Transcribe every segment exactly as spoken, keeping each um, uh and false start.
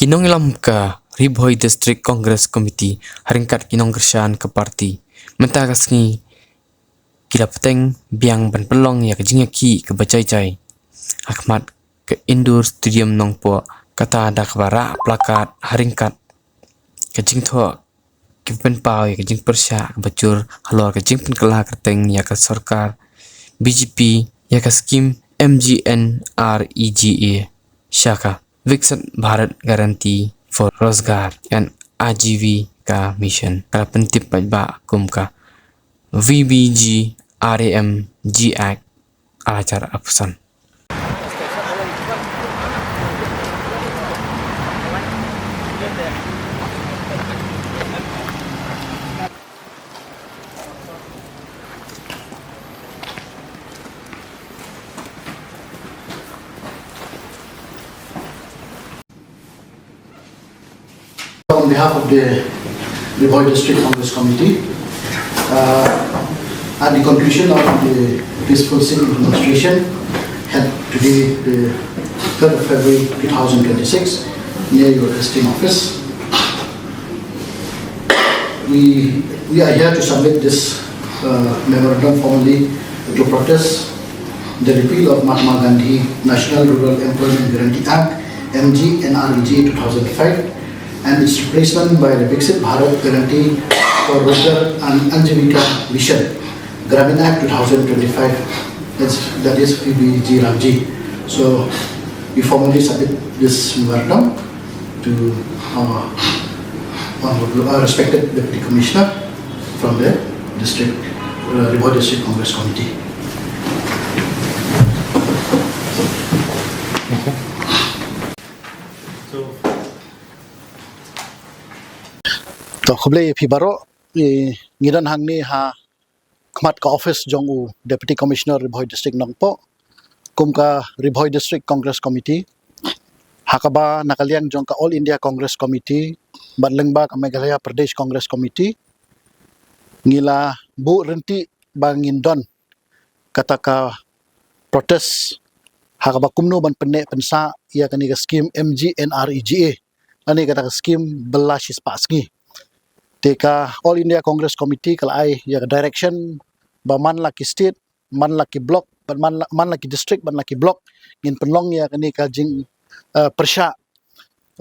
Ki nongïalam ka Ri Bhoi District Congress Committee ha ryngkat ki nongkyrshan ka party mynta ka sngi ki la bteng biang ban pynlong ïa ka jingïakhih kaba jai jai ha khmat ka Indoor Stadium Nongpoh, kata da kaba rah plakat ha ryngkat ka jingthoh kiba pynpaw ïa ka jingpyrshah kaba jur halor ka jingpynkylla kyrteng ïa ka sorkar B J P ïa ka skim M G N R E G A sha ka Viksit Bharat Guarantee for Rozgar and Ajivika Mission, ka la pyntip paidbah kum ka V B G R A M G Act ar hajar arphew san. On behalf of the Ri Bhoi District Congress Committee, uh, at the conclusion of the peaceful sit-in demonstration held today, the third of February two thousand twenty-six, near your S D M office, we, we are here to submit this, uh, memorandum formally to protest the repeal of Mahatma Gandhi National Rural Employment Guarantee Act, M G N R E G A two thousand five, and its replacement by the Viksit Bharat Guarantee for Rozgar and Ajivika Mission, Gramin Act two thousand twenty-five, that's, that is V B G R A M G. So, we formally submit this memorandum to our honorable, uh, respected Deputy Commissioner from the district, uh, Ri Bhoi District Congress Committee. To, khublei ïa phi baroh. Ngi don hangne ha khmat ka office jong u Deputy Commissioner Ri Bhoi District Nongpoh kum ka Ri Bhoi District Congress Committee, ha kaba na ka liang jong ka All India Congress Committee bad lyngba ka Meghalaya Pradesh Congress Committee, ngi la buh ryntih ba ngin don kata ka protest ha kaba kumno ban pynneh pynsah ïa kane ka skim M G N R E G A, lane kata ka skim bylla shispah sngi. Te ka All India Congress Committee ka la ai ïa ka direction ba man la ki state, man la ki block, bad man la, man la ki district, man la ki block, ngin pynlong ïa kane ka jing, eh, pyrshah,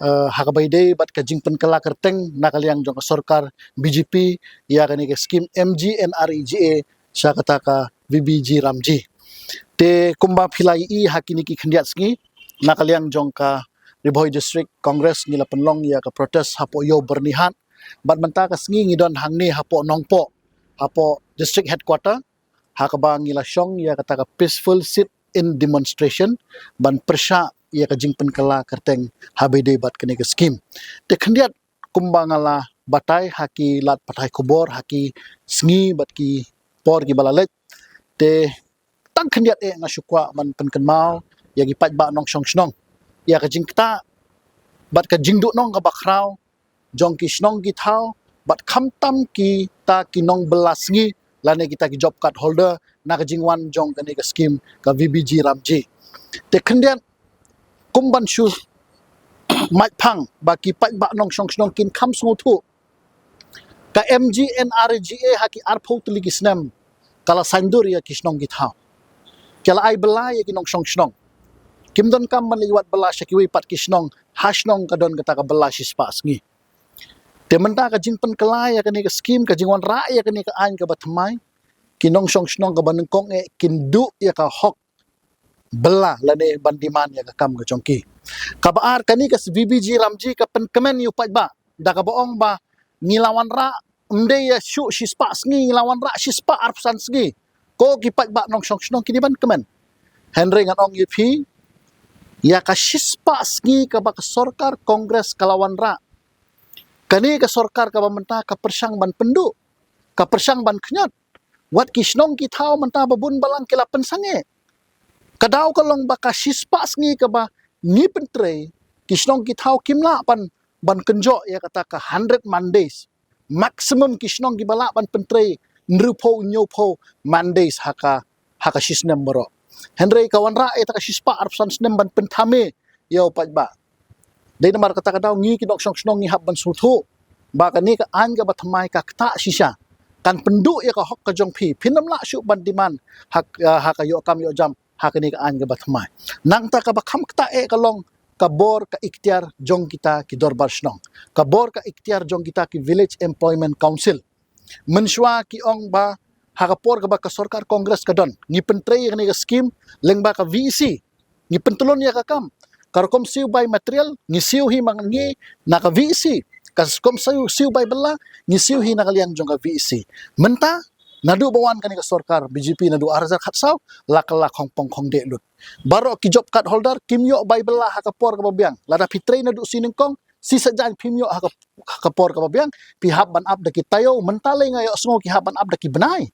eh, ha kaba ïadei bad ka jingpynkylla kyrteng na ka liang jong ka sorkar B J P ïa kane ka skim M G N R E G A sha kata ka V B G R A M G. Te kumba phi la ïohi ha kine ki khyndiat sngi, na ka liang jong ka Ri Bhoi District Congress ngi la pynlong ïa ka protest hapoh Ïew Byrnihat. Bad mynta ka sngi ngi don hangne hapoh Nongpoh, hapoh District Headquarter, ha kaba ngi la shong ïa kata ka peaceful sit-in demonstration ban pyrshah ïa ka jingpynkylla kyrteng ha ba ïadei bad kane ka skim. Te khyndiat kumba nga la batai ha ki lad pathai khubor, ha ki sngi bad ki por kiba la leit, te tang khyndiat eh nga shu kwah ban pynkynmaw ïa ki paidbah nongshong shnong ïa ka jingktah bad ka jingduhnong kaba khraw jong ki shnong ki thaw bad khamtam kita ki nongbylla sngi lane kita ki job card holder na ka jingwan jong kane ka skim ka V B G R A M G. Te khyndiat kum ban shu mait phang ba ki paidbah nongshong shnong kin kham sngewthuh, ka M G N R E G A ha ki arphew tylli ki snem ka la saiñdur ïa ki shnong ki thaw. Ka la ai bylla ïa ki nongshong shnong. Kim donkam ban leit wad bylla sha kiwei pat ki shnong, ha shnong ka don kata ka bylla shispah sngi. Te mynta ka jingpynkylla ïa kane ka skim, ka jingwanrah ïa kane ka aiñ kaba thymmai, ki nongshong shnong kaba nyngkong eh kin duh ïa ka hok bylla lane ban demand ïa ka kam ka jong ki. Kaba ar, kane ka V B G R A M G ka pynkmen ïa u paidbah da kaba ong ba ngi la wanrah ym dei ïa shuh shispah sngi, ngi la wanrah shispah arphew san sngi. Ko ki paidbah nongshong shnong, kine ban kmen. Hynrei ngan ong ïa phi, ïa ka shispah sngi kaba ka sorkar Congress ka la wanrah, kane ka sorkar kaba mynta ka pyrshang ban pynduh, ka pyrshang ban khñiot. Wat ki shnong ki thaw mynta ba bun balang ki la pynsangeh. Ka daw ka long ba ka shispah sngi kaba ngi pyntrei, ki shnong ki thaw kim lah ban, ban kynjoh ïa kata ka hundred man days. Maximum ki shnong kiba lah ban pyntrei hynriewphew, hynñiewphew man days ha ka, ha ka shisnem baroh. Hynrei ka wanrah ïa kata ka shispah arphew san snem ban pynthame ïa u paidbah. Dei namar kata ka daw ngi ki nongshong shnong ngi hap ban sngewthuh ba kane ka aiñ kaba thymmai ka ktah shisha, kan pynduh ïa ka hok ka jong phi. Phin ym lah shuh ban demand ha, ha ka ïoh kam ïoh jam ha kane ka aiñ kaba thymmai. Nangta kaba kham ktah eh ka long ka bor ka iktiar jong kita ki dorbar shnong, ka bor ka iktiar jong kita ki Village Employment Council. Mynshuwa ki ong ba ha ka por kaba ka sorkar Congress ka don, ngi pyntrei ïa kane ka skim lyngba ka V E C, ngi pyntylun ïa ka kam. Ka rukom siew bai material ngi siew hi ma ngi na ka V E C, ka rukom siew, siew bai bylla ngi siew hi na ka liang jong ka V E C. Mynta naduh ba wan kane ka sorkar B J P naduh ar hajar khatsaw, la kylla khongpong khongdeh lut. Baroh ki job card holder kim ïoh bai bylla ha ka por kaba biang. Lada phi trei naduh shi nyngkong, shi saitjaiñ phim ïoh ha ka, ha ka por kaba biang, phi hap ban ap da ki taïew, mynta lei nga ïohsngew ki hap ban ap da ki bnai,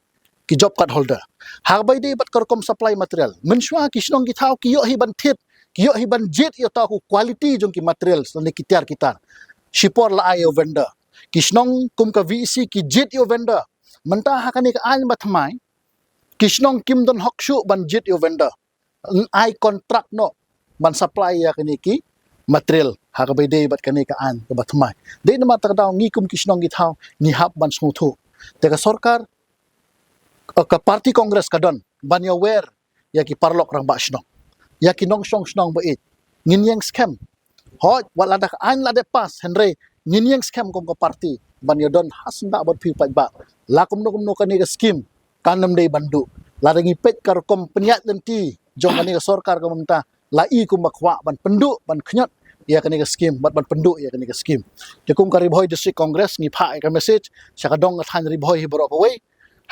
ki job card holder. Ha kaba ïadei bad ka rukom supply material, mynshuwa ki shnong ki thaw ki ïoh hi ban thied, ki ïoh hi ban jied ïa uta u quality jong ki material lane ki tiar ki tar. Shipor la ai ïa u vendor. Ki shnong kum ka V E C ki jied ïa u vendor. Mynta ha kane ka aiñ ba thymmai, ki shnong kim don hok shuh ban jied ïa u vendor, ai contract noh ban supply ïa kane ki material ha kaba ïadei bad kane ka aiñ kaba thymmai. Dei namar kata ka daw ngi kum ki shnong ki thaw ngi hap ban sngewthuh. Te ka sorkar, eh, ka party Congress ka don ban ïawer ïa ki paralok rangbah shnong, ïa ki nongshong shnong ba ïeit. Ngin ïeng skhem. Hooid, wat lada ka aiñ la dep pass, hynrei ngin ïeng skhem kum ka party ban ïadon ha syndah bad phi paidbah. La kumno kumno kane ka skim kan ym dei ban duh. Lada ngi peit ka rukom pynïaid lynti jong kane ka sorkar ka mynta, la i kum ba kwah ban pynduh, ban khñiot ïa kane ka skim, bad ban pynduh ïa kane ka skim. Te kum ka Ri Bhoi District Congress ngi phah ïa ka message sha ka dong ka thaiñ Ri Bhoi hi baroh kawei.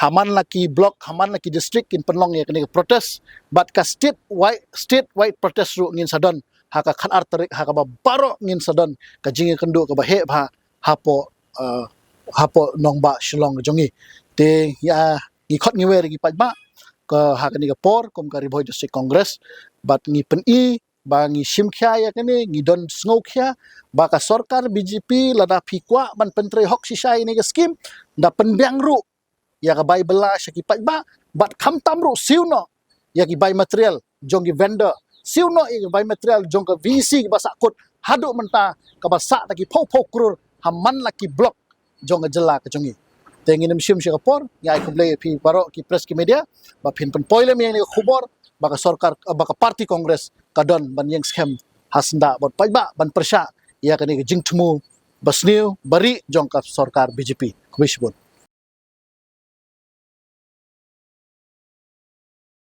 Ha man la ki block, ha man la ki district kin pynlong ïa kane ka protest. Bad ka state wide, state wide protest ruh ngin sa don ha ka khatar tarik, ha kaba baroh ngin sa don ka jingïakynduh kaba heh bha hapoh, eh, hapoh nongbah Shillong jong ngi. Te ïa ngi khot ngi wer ïa ki paidbah ka ha kane ka por kum ka Ri Bhoi District Congress, bad ngi pyni ba ngi shim khia ïa kane, ngi don sngewkhia ba ka sorkar B J P, lada phi kwah ban pyntrei hok shisha ïa kane ka skim, da pynbiang ruh ïa ka bai bylla sha ki paidbah, bad khamtam ruh siew noh ïa ki bai material jong ki vendor, siew noh ïa ki bai material jong ka V E C kiba sahkut. Haduh mynta kaba sah da ki phew phew klur ha man la ki block jong ka jylla ka jong ngi. Te ngin ym shim sha ka por, ngi ai khublei ïa phi baroh ki press ki media ba phin pynpoi lem ïa kane ka khubor ba ka sorkar, ba ka party Congress ka don ban ïeng skhem ha syndah bad paidbah ban pyrshah ïa kane ka jingthmu ba sniew ba rieh jong ka sorkar B J P. Khublei shibun.